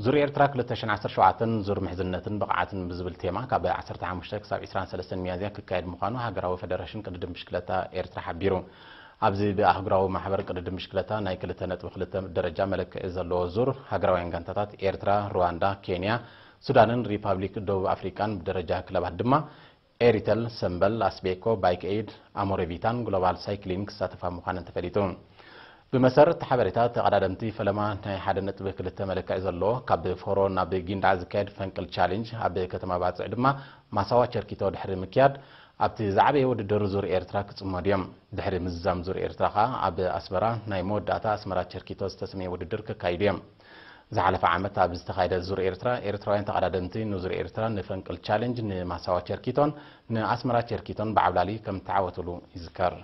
ዙር ኤርትራ ክልተ ሽሕን ዓሰርተ ሸውዓተን ዙር ምሕዝነትን ብቕዓትን ብዝብል ቴማ ካብ ዓሰርተ ሓሙሽተ ክሳብ ዕስራን ሰለስተን ሚያዝያ ክካየድ ምዃኑ ሃገራዊ ፈደረሽን ቅድድም ብሽክለታ ኤርትራ ሓቢሩ። ኣብዚ ብኣህጉራዊ ማሕበር ቅድድም ብሽክለታ ናይ ክልተ ነጥቢ ክልተ ደረጃ መለክዒ ዘለዎ ዙር ሃገራውያን ጋንታታት ኤርትራ፣ ሩዋንዳ፣ ኬንያ፣ ሱዳንን ሪፓብሊክ ደቡብ ኣፍሪቃን ብደረጃ ክለባት ድማ ኤሪተል፣ ሰምበል፣ ኣስቤኮ፣ ባይክ ኤይድ፣ ኣሞሬ ቪታን ግሎባል ሳይክሊን ክሳተፋ ምዃነን ተፈሊጡ። ብመሰረት እቲ ሓበሬታ፣ ተቐዳደምቲ ፈለማ ናይ ሓደ ነጥቢ ክልተ መለክዒ ዘለዎ ካብ ፎሮ ናብ ጊንዳዕ ዝካየድ ፈንቅል ቻሌንጅ ኣብ ከተማ ባጽዕ ድማ ማሳዋ ቸርኪቶ ድሕሪ ምክያድ ኣብቲ ዝዓበየ ውድድር ዙር ኤርትራ ክጽመዱ እዮም። ድሕሪ ምዝዛም ዙር ኤርትራ ከኣ ኣብ ኣስመራ ናይ መወዳእታ ኣስመራ ቸርኪቶ ዝተሰመየ ውድድር ክካይዱ እዮም። ዝሓለፈ ዓመት ኣብ ዝተኻየደ ዙር ኤርትራ፣ ኤርትራውያን ተቐዳደምቲ ንዙር ኤርትራ ንፈንቅል ቻሌንጅ፣ ንማሳዋ ቸርኪቶን ንኣስመራ ቸርኪቶን ብዓብላሊ ከም እተዓወትሉ ይዝከር።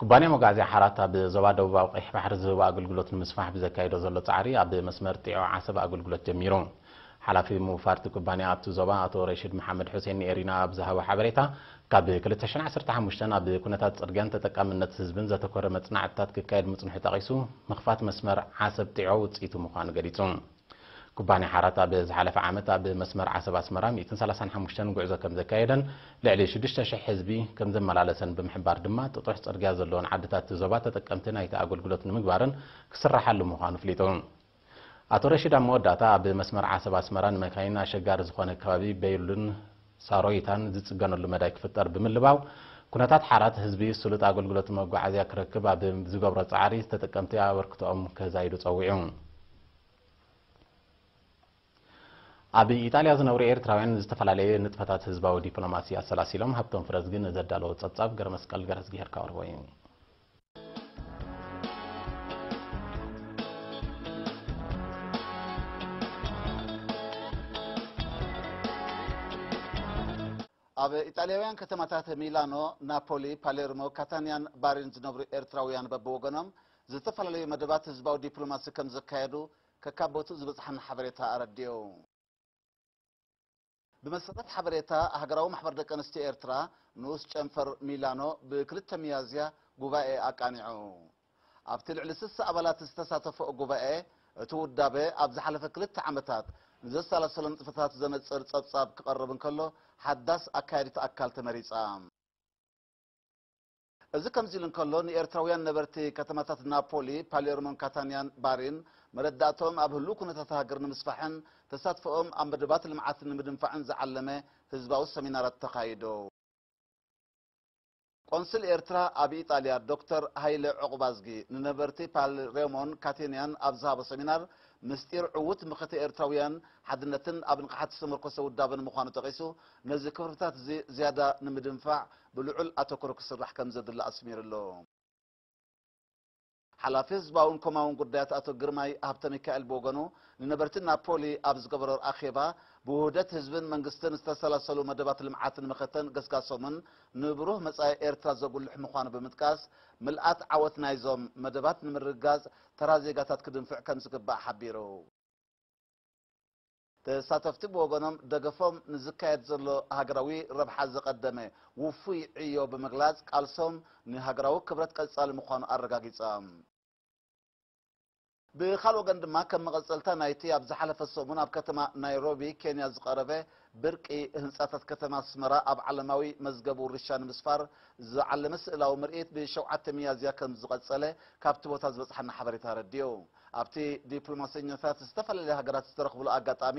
ኩባንያ መጓዓዝያ ሓራት ኣብ ዞባ ደቡባዊ ቀይሕ ባሕሪ ዝህቦ ኣገልግሎት ንምስፋሕ ብዘካየዶ ዘሎ ጻዕሪ፣ ኣብ መስመር ጢዖ ዓሰብ ኣገልግሎት ጀሚሩ። ሓላፊ ምውፋር እቲ ኩባንያ ኣብቲ ዞባ ኣቶ ረሺድ መሓመድ ሑሴን ንኤሪና ኣብ ዝሃቦ ሓበሬታ፣ ካብ ክልተ ሽሕን ዓሰርተ ሓሙሽተን ኣብ ኩነታት ጽርግያን ተጠቃምነት ህዝብን ዘተኮረ መጽናዕትታት ክካየድ ምጽንሑ ጠቒሱ፣ ምኽፋት መስመር ዓሰብ ጢዖ ውጽኢቱ ምዃኑ ገሊጹ። ኩባንያ ሓራት ኣብ ዝሓለፈ ዓመት ኣብ መስመር ዓሰብ ኣስመራ ሚእትን ሰላሳን ሓሙሽተን ጉዕዞ ከም ዘካየደን ልዕሊ ሽዱሽተ ሽሕ ህዝቢ ከም ዘመላለሰን ብምሕባር ድማ፣ ጥጡሕ ጽርግያ ዘለወን ዓድታት እቲ ዞባ ተጠቀምቲ ናይቲ ኣገልግሎት ንምግባርን ክስራሓሉ ምዃኑ ኣፍሊጡ። ኣቶ ረሺድ ኣብ መወዳእታ፣ ኣብ መስመር ዓሰብ ኣስመራ ንመካይን ኣሸጋሪ ዝኾነ ከባቢ በይሉን ሳሮይታን ዝጽገነሉ መዳይ ክፍጠር ብምልባው፣ ኩነታት ሓራት ህዝቢ ስሉጥ ኣገልግሎት መጓዓዝያ ክረክብ ኣብ ዝገብሮ ጻዕሪ ተጠቀምቲ ኣበርክቶኦም ከዛይዱ ጸዊዑ። ኣብ ኢጣልያ ዝነብሩ ኤርትራውያን ዝተፈላለየ ንጥፈታት ህዝባዊ ዲፕሎማሲ ኣሰላሲሎም። ሃብቶም ፍረዝጊ ንዘዳለዎ ጸብጻብ ገረመስቀል ገረዝጊሄር ካቕርቦ እዩ። ኣብ ኢጣልያውያን ከተማታት ሚላኖ፣ ናፖሊ፣ ፓሌርሞ፣ ካታንያን ባሪን ዝነብሩ ኤርትራውያን በብወገኖም ዝተፈላለዩ መደባት ህዝባዊ ዲፕሎማሲ ከም ዘካየዱ ከካብ ቦትኡ ዝበጽሓና ሓበሬታ ኣረዲኡ። ብመሰረት ሓበሬታ ሃገራዊ ማሕበር ደቂ ኣንስትዮ ኤርትራ፣ ንኡስ ጨንፈር ሚላኖ ብክልተ ሚያዝያ ጉባኤ ኣቃኒዑ። ኣብቲ ልዕሊ ስሳ ኣባላት ዝተሳተፈኦ ጉባኤ፣ እቲ ውዳበ ኣብ ዝሓለፈ ክልተ ዓመታት ንዘሰላሰሎ ንጥፈታት ዘነጽር ጸብጻብ ክቐርብ እንከሎ፣ ሓዳስ ኣካያዲት ኣካል ተመሪጻ። እዚ ከምዚ ኢሉ እንከሎ፣ ንኤርትራውያን ነበርቲ ከተማታት ናፖሊ፣ ፓሌርሞን ካታንያን ባሪን መረዳእቶም ኣብ ህሉው ኩነታት ሃገር ንምስፋሕን ተሳትፎኦም ኣብ መደባት ልምዓት ንምድንፋዕን ዝዓለመ ህዝባዊ ሰሚናራት ተኻይዱ። ቆንስል ኤርትራ ኣብ ኢጣልያ ዶክተር ሃይለ ዑቕባዝጊ ንነበርቲ ፓሌርሞን ካታንያን ኣብ ዝሃቦ ሰሚናር፣ ምስጢር ዕዉት ምኽተ ኤርትራውያን ሓድነትን ኣብ ንቕሓት ዝተመርኮሰ ውዳበን ምዃኑ ጠቒሱ፣ ነዚ ክብርታት እዚ ዝያዳ ንምድንፋዕ ብልዑል ኣተኩሮ ክስራሕ ከም ዘድሊ ኣስሚሩሉ። ሓላፊ ህዝባውን ኮማውን ጉዳያት ኣቶ ግርማይ ሃብተሚካኤል ብወገኑ፣ ንነበርቲ ናፖሊ ኣብ ዝገበሮ ኣኼባ፣ ብውህደት ህዝብን መንግስትን ዝተሰላሰሉ መደባት ልምዓት ንምኽተን ገስጋሶምን ንብሩህ መጻኢ ኤርትራ ዘጉልሕ ምዃኑ ብምጥቃስ፣ ምልኣት ዓወት ናይዞም መደባት ንምርግጋጽ ተራ ዜጋታት ክድንፍዕ ከም ዝግባእ ሓቢሩ። ተሳተፍቲ ብወገኖም፣ ደገፎም ንዝካየድ ዘሎ ሃገራዊ ረብሓ ዘቐደመ ውፉይ ዕዮ ብምግላጽ፣ ቃልሶም ንሃገራዊ ክብረት ቀጻሊ ምዃኑ ኣረጋጊጾም። ብኻልእ ወገን ድማ፣ ከም መቐጸልታ ናይቲ ኣብ ዝሓለፈ ሰሙን ኣብ ከተማ ናይሮቢ ኬንያ ዝቐረበ ብርቂ ህንጻታት ከተማ ኣስመራ ኣብ ዓለማዊ መዝገብ ውርሻ ንምስፋር ዝዓለመ ስእላዊ ምርኢት ብሸውዓተ ሚያዝያ ከም ዝቐጸለ ካብቲ ቦታ ዝበጽሓና ሓበሬታ ኣረዲኡ። ኣብቲ ዲፕሎማሰኛታት ዝተፈላለያ ሃገራት ዝተረኽብሉ ኣጋጣሚ፣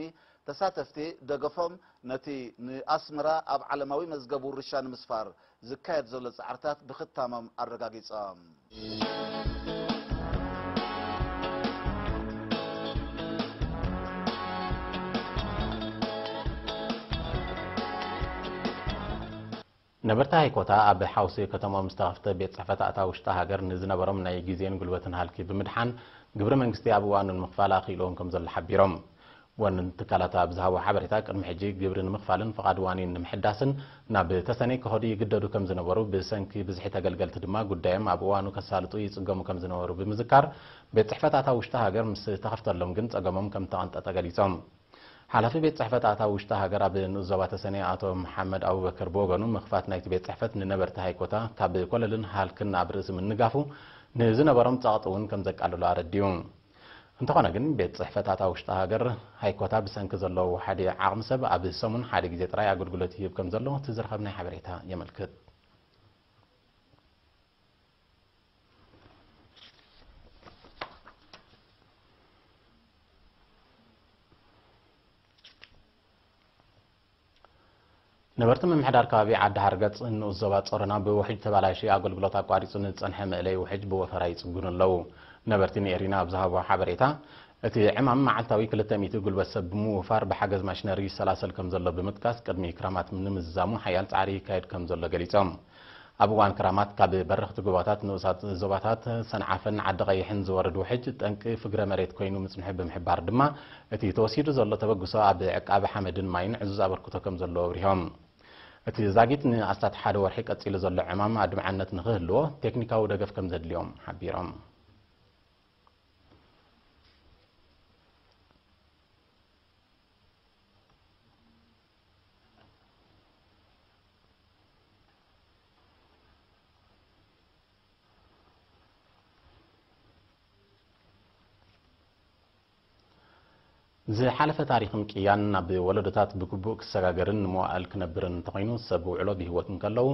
ተሳተፍቲ ደገፎም ነቲ ንኣስመራ ኣብ ዓለማዊ መዝገብ ውርሻ ንምስፋር ዝካየድ ዘሎ ጻዕርታት ብኽታሞም ኣረጋጊጾም። ነበርቲ ሃይኮታ ኣብ ሓውሲ ከተሞም ዝተኸፍተ ቤት ጽሕፈት ኣታ ውሽጢ ሃገር ንዝነበሮም ናይ ግዜን ጉልበትን ሃልኪ ብምድሓን፣ ግብሪ መንግስቲ ኣብ እዋኑ ንምኽፋል ኣኽኢልዎም ከም ዘሎ ሓቢሮም። ወንን ትካላት ኣብ ዝሃቦ ሓበሬታ፣ ቅድሚ ሕጂ ግብሪ ንምኽፋልን ፍቓድ ዋኒን ንምሕዳስን ናብ ተሰነይ ክኸዱ ይግደዱ ከም ዝነበሩ፣ ብሰንኪ ብዝሒ ተገልገልቲ ድማ ጉዳዮም ኣብ እዋኑ ከሳልጡ ይጽገሙ ከም ዝነበሩ ብምዝካር፣ ቤት ጽሕፈት ኣታዊ ውሽጢ ሃገር ምስ ተኸፍተሎም ግን ጸገሞም ከም ተቐንጠጠ ገሊጾም። ሓላፊ ቤት ጽሕፈት ኣታዊ ውሽጢ ሃገር ኣብ ንኡስ ዞባ ተሰነይ ኣቶ መሓመድ ኣቡበከር ብወገኑ፣ ምኽፋት ናይቲ ቤት ጽሕፈት ንነበርቲ ሃይኮታ ካብ ኮለልን ሃልክን ኣብ ርእሲ ምንጋፉ ንዝነበሮም ጸቕጢ እውን ከም ዘቃልሎ ኣረዲኡ። እንተኾነ ግን፣ ቤት ጽሕፈት ኣታዊ ውሽጢ ሃገር ሃይኮታ ብሰንኪ ዘለዎ ሓደ ዓቕሚ ሰብ ኣብ ሰሙን ሓደ ግዜ ጥራይ ኣገልግሎት ይህብ ከም ዘሎ እቲ ዝረኸብናይ ሓበሬታ የመልክት። ነበርቲ ምምሕዳር ከባቢ ዓዲ ሓርገጽ ንኡስ ዞባ ጾሮና ብውሕጅ ተባላሽዩ ኣገልግሎት ኣቋሪጹ ንዝጸንሐ መእለይ ውሕጅ ብወፈራ ይጽግኑ ኣለዉ። ነበርቲ ንኤሪና ኣብ ዝሃብዎ ሓበሬታ፣ እቲ ዕማም መዓልታዊ ክልተ ሚእቲ ጉልበት ሰብ ብምውፋር ብሓገዝ ማሽነሪ ይሰላሰል ከም ዘሎ ብምጥቃስ፣ ቅድሚ ክራማት ንምዝዛሙ ሓያል ጻዕሪ ይካየድ ከም ዘሎ ገሊጾም። ኣብ እዋን ክራማት ካብ በረኽቲ ጎባታት ንኡሳት ዞባታት ሰንዓፈን ዓዲ ቀይሕን ዝወርድ ውሕጅ ጠንቂ ፍግረ መሬት ኮይኑ ምጽንሑ ብምሕባር ድማ፣ እቲ ተወሲዱ ዘሎ ተበግሶ ኣብ ዕቃበ ሓመድን ማይን ዕዙዝ ኣበርክቶ ከም ዘለዎ ኣብሪሆም። እቲ ዛጊት ንኣስታት ሓደ ወርሒ ቀጺሉ ዘሎ ዕማም ኣድማዕነት ንኽህልዎ ቴክኒካዊ ደገፍ ከም ዘድልዮም ሓቢሮም። ዝሓለፈ ታሪኽን ቅያን ናብ ወለዶታት ብግቡእ ክሰጋገርን ንመዋእል ክነብርን እንተኾይኑ፣ ሰብ ውዕሎ ብህይወት እንከለዉ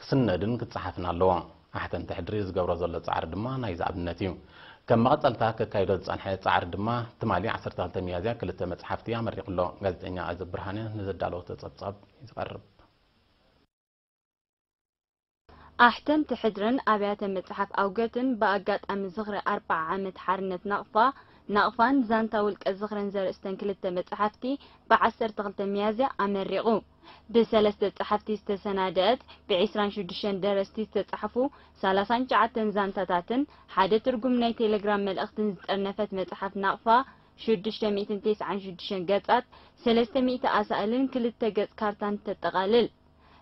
ክስነድን ክጸሓፍን ኣለዎ። ኣሕተምቲ ሕድሪ ዝገብሮ ዘሎ ጻዕሪ ድማ ናይዚ ኣብነት እዩ። ከም መቐጸልታ ከካይዶ ዝጸንሐ ጻዕሪ ድማ፣ ትማሊ ዓሰርተ ክልተ ሚያዝያ ክልተ መጽሓፍቲ ኣመሪቑ ኣሎ። ጋዜጠኛ ኣዘብ ብርሃነ ንዘዳለወቶ ጸብጻብ እዩ ዝቐርብ። ኣሕተምቲ ሕድርን ኣብያተ መጽሓፍ ኣውገትን ብኣጋጣሚ ዝኽሪ ኣርብዓ ዓመት ሓርነት ናቕፋ፣ ናቕፋን ዛንታ ውልቀ ዝኽርን ዘርእስተን ክልተ መጽሓፍቲ ብ ዓሰርተ ክልተ ሚያዝያ ኣመሪቑ። ብሰለስተ ጸሓፍቲ ዝተሰናደአት፣ ብ ዕስራን ሽዱሽተን ደረስቲ ዝተጻሕፉ ሰላሳን ትሽዓተን ዛንታታትን ሓደ ትርጉም ናይ ቴሌግራም መልእኽትን ዝጠርነፈት መጽሓፍ ናቕፋ ሽዱሽተ ሚእትን ተስዓን ሽዱሽተን ገጻት፣ ሰለስተ ሚእቲ ኣሳእልን ክልተ ገጽ ካርታን ተጠቓልል።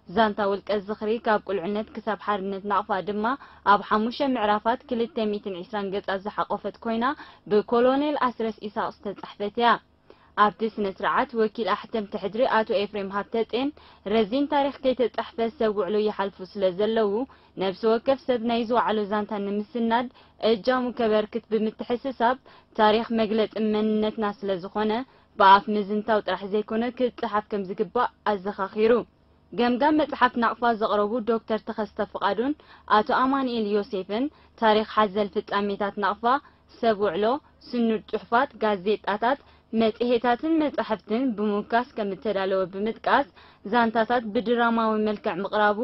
ዛንታ ውልቀ ዝኽሪ ካብ ቁልዕነት ክሳብ ሓርነት ናቕፋ ድማ ኣብ ሓሙሽተ ምዕራፋት ክልተ ሚእትን ዕስራን ገጻት ዝሓቖፈት ኮይና፣ ብኮሎኔል ኣስረስ ኢሳቕ ዝተጻሕፈት እያ። ኣብቲ ስነ ስርዓት ወኪል ኣሕተምቲ ሕድሪ ኣቶ ኤፍሬም ሃብተጼን፣ ረዚን ታሪኽ ከይተጻሕፈ ሰብ ውዕሎ ይሓልፉ ስለ ዘለዉ፣ ነፍሲ ወከፍ ሰብ ናይ ዝወዓሎ ዛንታ ንምስናድ እጃሙ ከበርክት ብምትሕስሳብ፣ ታሪኽ መግለጺ መንነትና ስለ ዝኾነ፣ ብኣፍ ምዝንታው ጥራሕ ዘይኮነ ክጸሓፍ ከም ዝግባእ ኣዘኻኺሩ። ገምጋም መጽሓፍ ናቕፋ ዘቕረቡ ዶክተር ተኸስተ ፍቓዱን ኣቶ ኣማኑኤል ዮሴፍን፣ ታሪኽ ሓዘል ፍጻሜታት ናቕፋ፣ ሰብ ውዕሎ፣ ስኑድ ጽሑፋት፣ ጋዜጣታት፣ መጽሔታትን መጻሕፍትን ብምውካስ ከም እተዳለወ ብምጥቃስ፣ ዛንታታት ብድራማዊ መልክዕ ምቕራቡ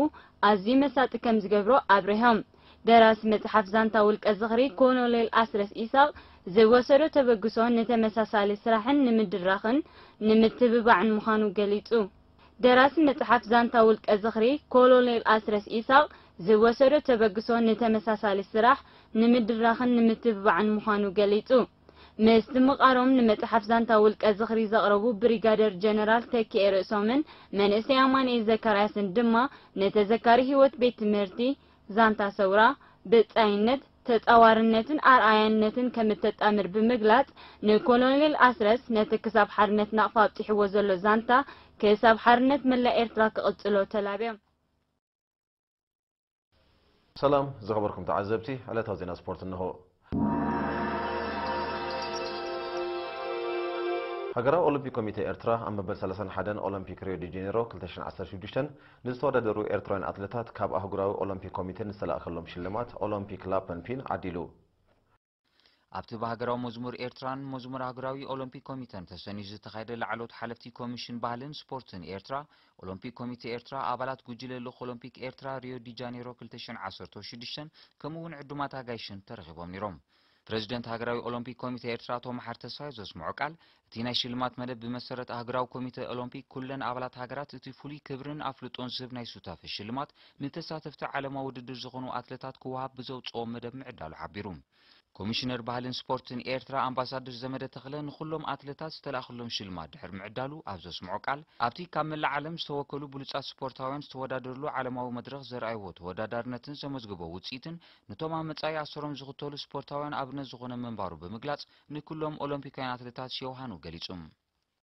ኣዝዩ መሳጢ ከም ዝገብሮ ኣብሪሆም። ደራሲ መጽሓፍ ዛንታ ውልቀ ዝኽሪ ኮሎኔል ኣስረስ ኢሳቕ ዝወሰዶ ተበግሶ ንተመሳሳሊ ስራሕን ንምድራኽን ንምትብባዕን ምዃኑ ገሊጹ። ደራሲ መጽሓፍ ዛንታ ውልቀ ዝኽሪ ኮሎኔል ኣስረስ ኢሳቕ ዝወሰዶ ተበግሶ ንተመሳሳሊ ስራሕ ንምድራኽን ንምትብባዕን ምዃኑ ገሊጹ። ምስ ምቕራቦም ንመጽሓፍ ዛንታ ውልቀ ዝኽሪ ዘቕረቡ ብሪጋደር ጀነራል ተኪኤ ርእሶምን መንእሰይ ኣማኑኤል ዘካርያስን ድማ፣ ንተዘካሪ ህይወት ቤት ትምህርቲ ዛንታ ሰውራ፣ ብጻይነት፣ ተጻዋርነትን ኣርኣያነትን ከም እተጣምር ብምግላጽ፣ ንኮሎኔል ኣስረስ ነቲ ክሳብ ሓርነት ናቕፋ ኣብጺሕዎ ዘሎ ዛንታ፣ ክሳብ ሓርነት መላእ ኤርትራ ክቕጽሎ ተላብዮም። ሰላም ዝኸበርኩም ተዓዘብቲ፣ ዕለታዊ ዜና ስፖርት እንሆ። ሃገራዊ ኦሎምፒክ ኮሚተ ኤርትራ ኣብ መበል ሰላሳን ሓደን ኦሎምፒክ ሪዮ ዲ ጄኔሮ ክልተ ሽሕን ዓሰርተ ሽዱሽተን ንዝተወዳደሩ ኤርትራውያን ኣትለታት ካብ ኣህጉራዊ ኦሎምፒክ ኮሚተ ንዝተላእከሎም ሽልማት ኦሎምፒክ ላፐን ፒን ዓዲሉ። ኣብቲ ብሃገራዊ መዝሙር ኤርትራን መዝሙር ኣህጉራዊ ኦሎምፒክ ኮሚተን ተሰንዩ ዝተኻየደ ላዕለዎት ሓለፍቲ ኮሚሽን ባህልን ስፖርትን ኤርትራ፣ ኦሎምፒክ ኮሚተ ኤርትራ፣ ኣባላት ጉጅለ ልኡኽ ኦሎምፒክ ኤርትራ ሪዮ ዲ ጃኔሮ ክልተ ሽሕን ዓሰርተ ሽዱሽተን፣ ከምኡ እውን ዕዱማት ኣጋይሽን ተረኺቦም ነይሮም። ፕረዚደንት ሃገራዊ ኦሎምፒክ ኮሚተ ኤርትራ ኣቶ መሓር ተስፋይ ዘስምዖ ቃል፣ እቲ ናይ ሽልማት መደብ ብመሰረት ኣህጉራዊ ኮሚተ ኦሎምፒክ ኩለን ኣባላት ሃገራት እቲ ፍሉይ ክብርን ኣፍልጦን ዝህብ ናይ ሱታፌ ሽልማት ንተሳተፍቲ ዓለማዊ ውድድር ዝኾኑ ኣትለታት ክወሃብ ብዘውጽኦ መደብ ምዕዳሉ ሓቢሩ። ኮሚሽነር ባህልን ስፖርትን ኤርትራ ኣምባሳደር ዘመደ ተኽለ ንኹሎም ኣትለታት ዝተላእኸሎም ሽልማት ድሕሪ ምዕዳሉ ኣብ ዘስምዖ ቃል፣ ኣብቲ ካብ መላእ ዓለም ዝተወከሉ ብሉጻት ስፖርታውያን ዝተወዳደርሉ ዓለማዊ መድረኽ ዘርኣይዎ ተወዳዳርነትን ዘመዝግቦ ውጽኢትን፣ ነቶም ኣብ መጻኢ ኣሰሮም ዝኽተሉ ስፖርታውያን ኣብነት ዝኾነ ምንባሩ ብምግላጽ፣ ንኩሎም ኦሎምፒካውያን ኣትለታት ሸውሃኑ ገሊጹ።